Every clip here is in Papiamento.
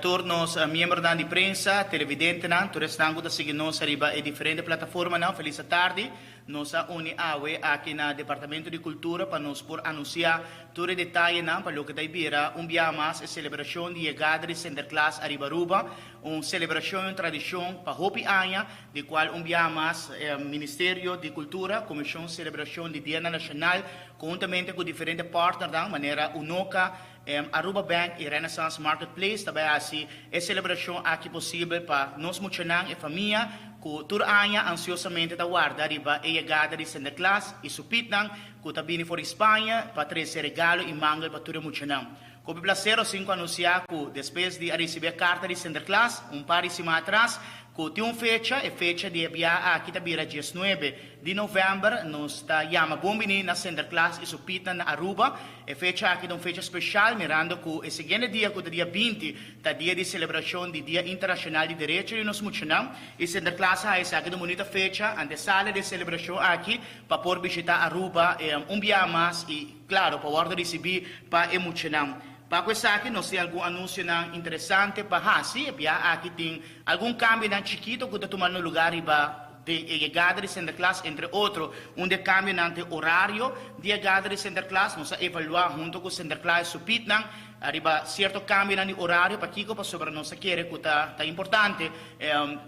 Tur nos miembronan di prensa, televidentenan, tur esnan ku ta sigui nos ariba e diferente plataformanan, felis atardi. Nos a uni awe aki na Departamento di Kultura pa nos por anunsiá tur e detayenan pa loke ta bira un biaha mas e selebrashon di yegada di Sinterklaas ariba Aruba, un selebrashon y un tradishon pa hopi aña, di kual un biaha mas Ministerio di Kultura, Komishon Selebrashon di Dianan Nashonal, konhuntamente ku diferente partnernan manera Unoca, Aruba Bank y Renaissance Marketplace ta bay haci e celebracion aki posibel pa nos muchanan e famia cu tur aña ansiosamente ta warda riba e yegada di Sinterklaas y su pietnan cu ta bini for di Spaña pa trece regalo y mangel pa tur e muchanan. Cu hopi placer nos tin cu anuncia cu despues di a ricibi e carta di Sinterklaas un par di siman atras cu tin un fecha, e fecha di e biaha aki ta bira diesnuebe di november, nos ta yama bon bini na Sinterklaas y su pietnan na Aruba. E fecha aki ta un fecha special mirando cu e siguiente dia cu ta dia 20 ta dia di celebracion di Dia Internacional di Derecho di nos Muchanan y Sinterklaas a haci esaki ta un bunita fecha antesala di e celebracion aki pa por bishita Aruba un biaha mas y claro pa wordo ricibi pa e muchanan. Pa cu esaki nos tin algun anuncionan interesante pa haci. E biaha aki tin algun cambionan chikito cu ta tumando lugar riba den e yegada di Sinterklaas, entre otro un di e cambionan ta e orario di yegada di Sinterklaas. Nos a evalua hunto cu Sinterklaas y su pietnan riba cierto cambionan di orario. Pakico? Pasobra nos a kere cu ta ta importante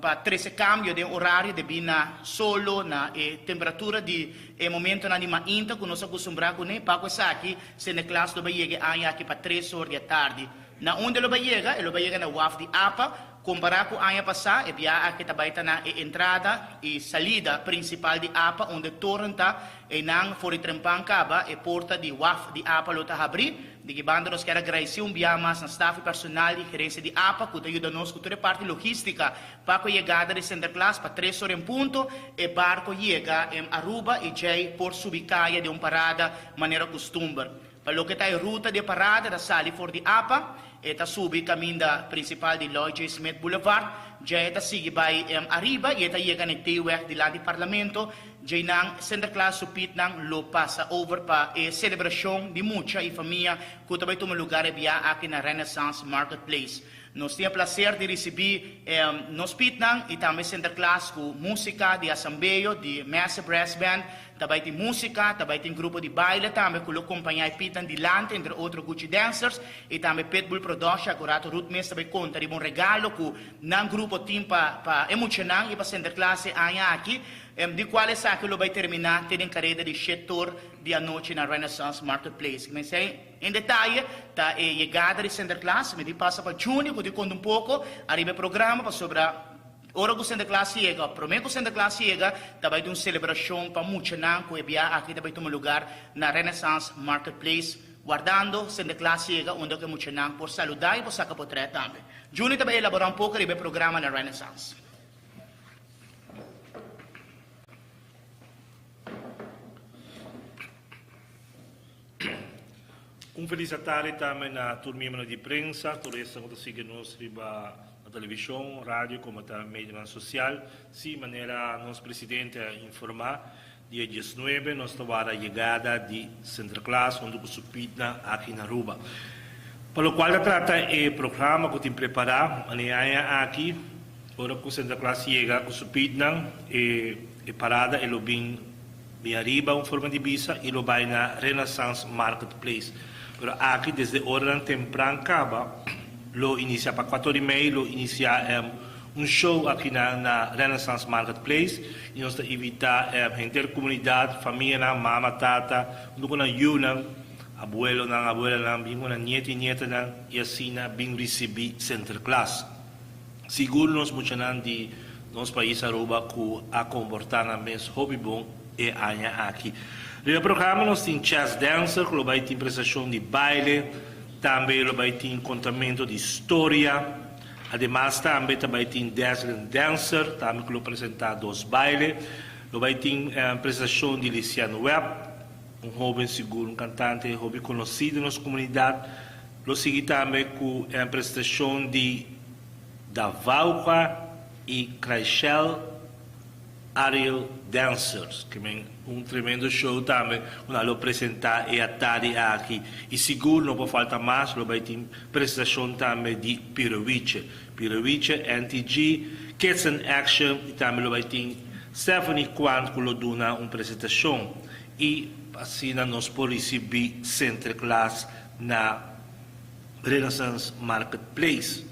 pa trece cambio den orario debi na solo, na e temperatura di e momentonan di mainta cu nos a custumbra cune. Pa cu esaki Sinterklaas lo bay yega e aña aki pa tres or di atardi. Na unda e lo bay yega? E lo bay yega na waf di apa. Kompará ku aña pasá, e biaha aki ta bai ta na e entrada i salida prinsipal di apa unda e toren ta. Einan for di trempan kaba e porta di waf di apa lo ta habrí. Di ki banda nos kier a gradisí un biaha mas na staf i personal di gerensia di apa ku ta yuda nos ku tur e parti logístika pa ku e yegada di Sinterklaas pa tres ora en punto e barko yega Aruba i djei por subi kaya den un parada manera kustumber. Pa loke ta e ruta di e parada ta sali for di apa, e ta subi kaminda prinsipal di Lloyd J. Smith Boulevard, dje e ta sigui bai ariba i e ta yega na e T-weg dilanti Parlamento, djeinan Sinterklaas su pietnan lo pasa over pa e selebrashon di mucha i famia ku ta bai tuma lugar e bia aki na Renaissance Marketplace. Nos tin e placer di ricibi nos pietnan y tambe Sinterklaas cu musica di Asambeo, di Massive Brass Band. Ta bay tin musica, ta bay tin grupo di baile tambe cu lo compaña e pietnan dilanti, entre otro Gucci Dancers y tambe Pitbull Production. Acurato Ruth mes ta bay conta riba un regalo cu nan grupo tin pa pa e muchanan y pa Sinterklaas e aña aki, di cual esaki lo bay termina te den careda di shetor di anochi na Renaissance Marketplace. En detaye ta e yegada di Sinterklaas. Mi di pasa pa Juni ku di konta un poko ariba e programa pasobra ora ku Sinterklaas yega òf promé ku Sinterklaas yega ta bai tin un selebrashon pa muchanan ku e biaha aki ta bai tuma lugar na Renaissance Marketplace wardando Sinterklaas yega unda ku e muchanan por saludá i por saka potrèt tambe. Juni ta bai elaborá un poko riba e programa na Renaissance. Un felis atardi tambe na tur miembronan di prensa, tur esnan ku ta sigui nos riba na televishon, radio komo ta medionan sosial. Si, manera nos presidente a informá, dia diesnuebe nos ta wara yegada di Sinterklaas huntu ku su pitnan aki na Aruba. Pa lokual ta trata e programa ku tin prepará manera e aña aki, ora ku Sinterklaas yega ku su pitnan, e parada e lo bin. Mi ariba un forma di bisa y lo bay na Renaissance Marketplace. Pero aki desde oranan tempran caba lo inicia pa cuatro y mei lo inicia un show aki na na Renaissance Marketplace y nos ta invita henter comunidad, famianan, mama, tata, hunto cu nan yiunan, abuelonan, abuelanan, bin cu nan nieto y nietanan y asina bin ricibi Sinterklaas. Sigur nos muchanan di nos pais Aruba cu a comporta nan mes hopi bon e aña aki. Riba programa nos tin Chess Dancer cu lo bay tin prestacion di baile, tambe lo bay tin contamento di storia. Ademas tambe ta bay tin Dazzling Dancer tambe cu lo presenta dos baile. Lo bay tin prestacion di Lisian Webb, un hoben sigur un cantante hopi conoci den nos comunidad. Lo sigui tambe cu e prestacion di Davauca y Craishel. Ariel Dancers, ke men un tremendo show tambe ku nan lo presentá e atardi aki. I sigur no por falta mas, lo bai tin presentashon tambe di Pirowiche. Pirowiche, NTG, Kids in Action i tambe lo bai tin Stephanie Quant ku lo duna un presentashon. I asina nos por risibí Sinterklaas na Renaissance Marketplace.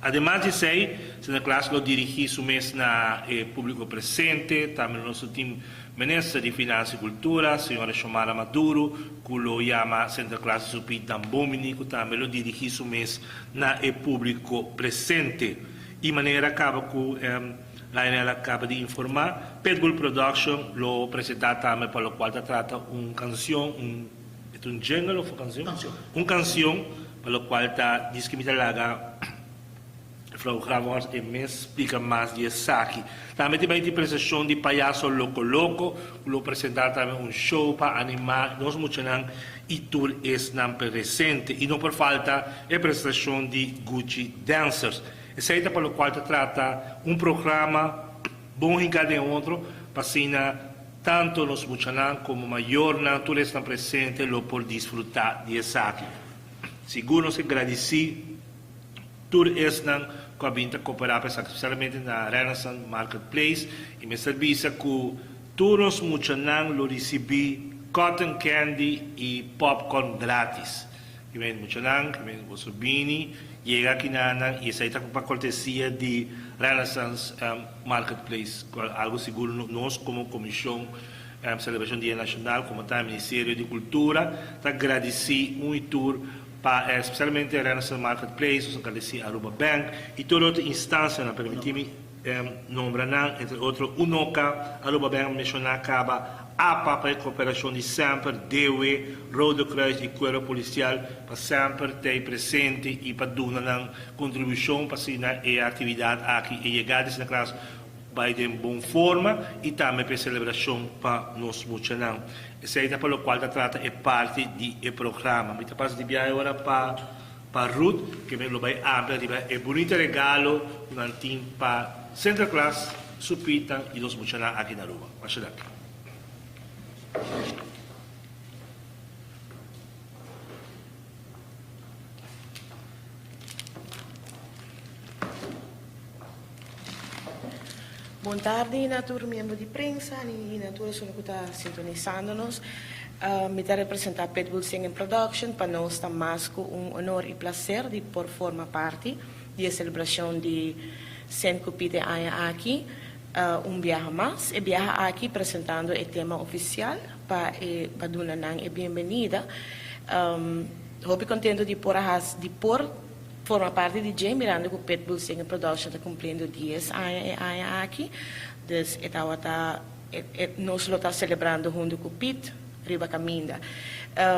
Ademas di esei, Sinterklaas lo dirigí su mes na e públiko presente. Tambe lo nos lo tin Minister di Finansa i Kultura, señora Xiomara Maduro, ku lo yama Sinterklaas di su pit Dan Bomini, ku tambe lo dirigí su mes na e públiko presente. I manera kaba ku Lionel a kaba di informá, Pitbull Production lo presentá tambe pa lokual ta trata un kansion, un. E ta un jingle of un canción? Canción. Un canción pa locual ta dice mi ta laga Mevrouw Gravenhorst e mes splica mas di esaki. Tambe tin bay tin presentacion di Payaso Loco Loco cu lo presenta tambe un show pa anima nos muchanan y tur esnan presente. Y no por falta e presentacion di Gucci Dancers. Esey ta pa locual ta trata un programa bon hinca den otro pa asina Tanto nos muchanan como mayornan tur esnan presente lo por disfruta di esaki. Sigur nos ke gradici tur esnan cu a bin ta coopera pa esaki, specialmente na Renaissance Marketplace y mester bisa cu tur nos muchanan lo ricibi cotton candy y popcorn gratis. Ki men muchanan, ki men boso bini, yega akinanan y esai ta pa cortesia di Renaissance Marketplace, cual algo sigur nos como Comision Celebracion Dia Nacional como ta Ministerio di Cultura ta gradici un y tur pa especialmente Renaissance Marketplace, nos ta gradici Aruba Bank y tur otro instancianan, permiti mi nombra nan, entre otro Unoca, Aruba Bank menciona caba, apa pa e cooperacion di semper, DW, Rode Kruis y Cuerpo Policial pa semper t'ey presente y pa duna nan contribucion pa asina e actividad aki e yegada di Sinterklaas bay den bon forma y tambe pa e celebracion pa nos muchanan. Esey ta pa locual ta trata e parti di e programa. Mi ta pasa di biahe ora pa pa Ruth ke lo bai amplia riba e bunita regalo ku nan tin pa Sinterklaas, su pitan i nos muchanan aki na Aruba. Masha danki. Bon tardi na tur miembro di prensa i na tur esun ku ta sintonisando nos. Mi ta representá Pitbull Singing Production. Pa nos ta mas ku un honor i plaser di por forma parti di e selebrashon di Sint Cupid e aña aki un biaha mas. E biaha aki presentando e tema ofisial pa e pa duna nan e bienbenida. Hopi kontentu di por a hasi di por. Forma parti di dje mirando ku Pitbull Singing Production ta kumpliendo dies aña e aña aki, dus e tabata e nos lo ta selebrando huntu ku Pit riba kaminda.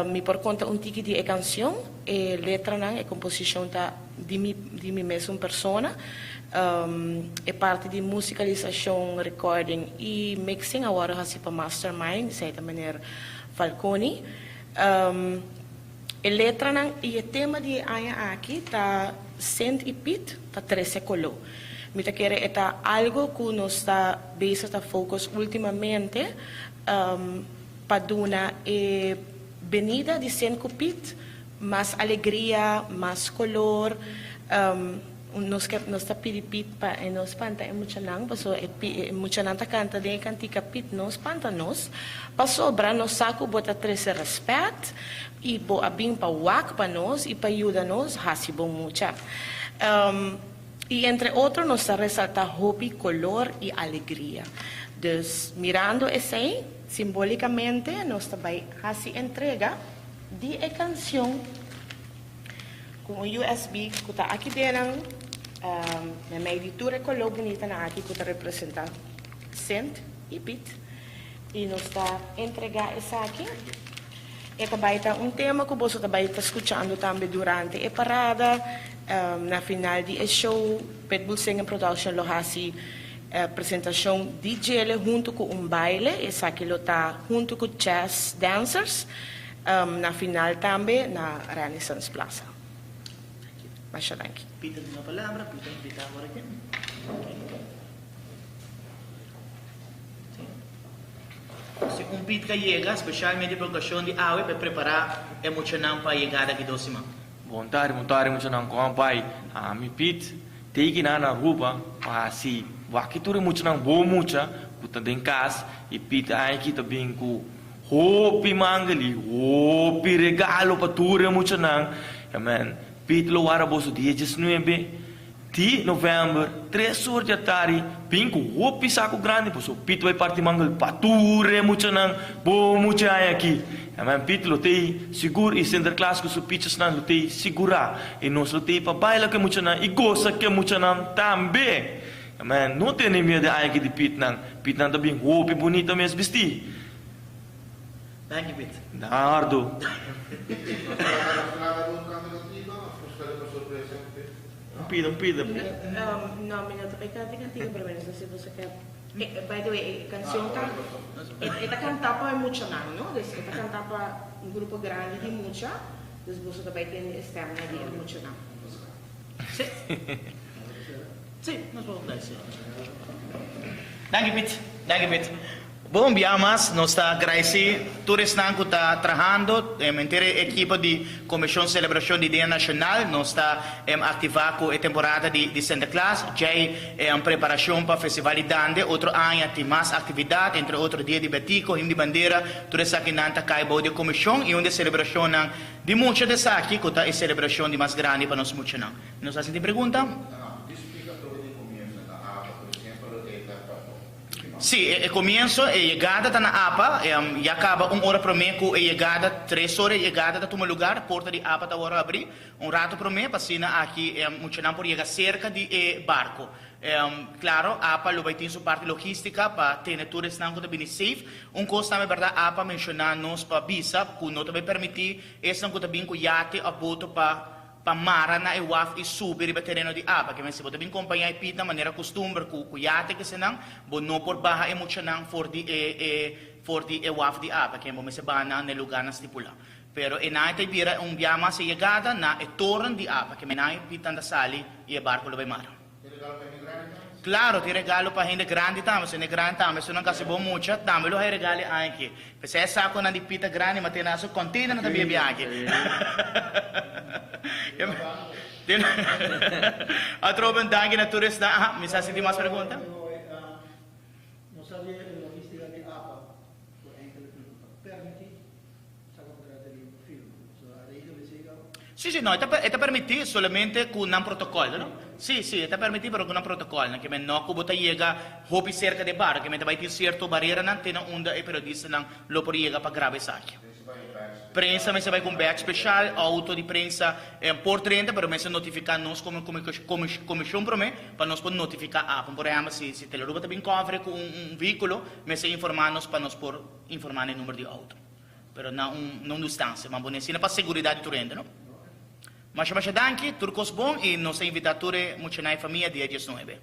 Mi por konta un tiki di e kansion, e letranan, e komposishon ta di mi di mi mesun persona. E parti di musikalisashon, recording i mixing a wòrdu hasi pa Mastermind, esei ta meneer Falconi. E letranan i e tema di e aña aki ta Sint i Piet ta trese koló. Mi ta kere e ta algo ku nos ta bezig ta focus ultimamente pa duna e benida di Sint ku Piet mas alegria, mas kolor. Nos ke nos ta pidi Piet pa e no spanta e muchanan pasobra e e muchanan ta kanta den e kantika Piet no spanta nos pasobra nos sa ku bo ta trese rèspèt i bo a bin pa wak pa nos i pa yuda nos hasi bon mucha. I entre otro nos ta resaltá hopi kolor i alegria. Dus mirando esei simbolikamente nos ta bai hasi entrega di e kansion. Ku un usb ku ta aki denan meimei di tur e koló bunitanan aki ku ta representá Sint i Piet i nos ta entregá esaki. E ta bai ta un tema ku boso ta bai ta skuchando tambe durante e parada. Na final di e show Pitbull Singing Production lo hasi presentashon di djele huntu ku un baile. Esaki lo ta huntu ku Chess Dancers. Na final tambe na Renaissance Plaza. Masha danki. Peter duna palabra, Peter invita awor aki. Si un Piet ka yega, spesialmente pa okashon di awe pa e prepará e muchanan pa yegada ki dos siman. Bon tardi, bon tardi muchanan, kon a bai? Ami Piet, tei ki nan na Aruba pa hasi wak tur e muchanan bon mucha ku ta den kas i Piet aña aki ta bin ku hopi mangel i hopi regalo pa tur e muchanan. Amen. Piet lo wara boso dia diesnuebe. Di novèmber, tres or di atardi, bin ku hopi saku grandi paso Pit bai parti mangel pa tur e muchanan, bo mucha aña aki. Amen, Pit lo tei sigur i Sinterklaas ku su pichasnan lo tei sigurá i nos lo tei pa baila ku e muchanan i gosa ku e muchanan tambe. Amen, no tene miedu e aña aki di Pitnan, Pitnan ta bin hopi bunita mes bistí. Danki Pit. Nardo. Un pida, un pida. No, mi no ta bay canta e cantica, pero mi no sa si boso ke. By the way, e cancion ta, e ta canta pa e muchanan, no? Dus e ta canta pa un grupo grandi di mucha, dus boso ta bay tende e stemnan di e muchanan. Si. Si, nos por bay si. Danki Pit, danki Pit. Bon bia mas nos ta agradeci tur esnan cu ta trahando, henter e ekipo di Comision Celebracion di Dia Nacional. Nos ta activa cu e temporada di Sinterklaas, djey preparacion pa Festival di Dande. Otro aña tin mas actividad, entre otro Dia di Betico, Himno di Bandera, tur esakinan ta cay bou di e comision y un di e celebracionnan di mucha di esaki cu ta e celebracion di mas grandi pa nos muchanan. Nos a sinti pregunta? Sí, e comienso, e yegada ta na apa, ya caba un ora prome cu e yegada, tres ora e yegada ta tuma lugar, porta di apa ta worde abri un rato prome pa asina aki muchanan por yega cerca di e barco. Claro, apa lo bay tin su parti logistica pa tene tur esnan cu ta bini safe. Un cos tambe berdad apa menciona nos pa bisa cu no ta bay permiti esnan cu ta bin cu yate of boto pa pa mara na e waf i subi riba tereno di aba. Ke men si bo ta bin kompañá e pitnan manera kustumber ku ku yate kesenan, bo no por baha e muchanan for di e e for di e waf di aba. Ke bo mester baha nan na e lugarnan stipulá. Pero e nan e ta bira un bia mas e yegada na e toren di aba. Ke men nan e pitnan ta sali i e barko lo bai mara. Claro, tin regalo pa hende grandi tambe. So hende grandi tambe, esun nan casi bo mucha, tambe lo hay regalo e aña aki. P'esei e saconan di pita grandi ma tene asu container nan ta bia bia aki. Atrobe un danki na tur esnan. Aha, mi sa si tin mas pregunta. Sí, sí, no, e ta, e ta permití solamente ku nan protokòl, no? Sí, sí, e ta permití pero ku nan protokòlnan, ke men no ku bo ta yega hopi serka di e bar, ke men ta bai tin sierto bareranan te na unda e periodistanan lo por yega pa graba esaki. Prensa mester bai ku un bag speshal, outo di prensa por drenta pero mester notifiká nos komo komishon promé pa nos por notifiká APA. Por ehèmpel si si Telearuba ta bin kòvere ku un vehíkulo mester informá nos pa nos por informá na e number di outo. Pero na un na un distancia, ma bo nesina pa seguridad di tur hende, no? Masha masha danki, tur cos bon y nos ta invita tur e muchanan y famia dia diesnuebe.